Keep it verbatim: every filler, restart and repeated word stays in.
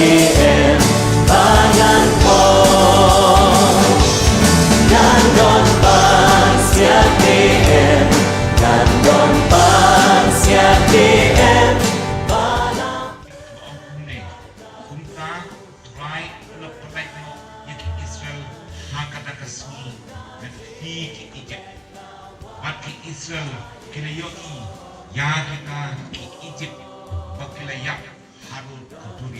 Ba ngan poi, ngan don ban siat D M, ngan don ban siat D M. Ba ngan. Kumta Trai u la pynlait noh ïa ki Israel ha kata ka sngi na ki Ijipt. Bad ki Israel ki la ïohi ïa kita ki Ijipt ba ki la ïap harud ka duri.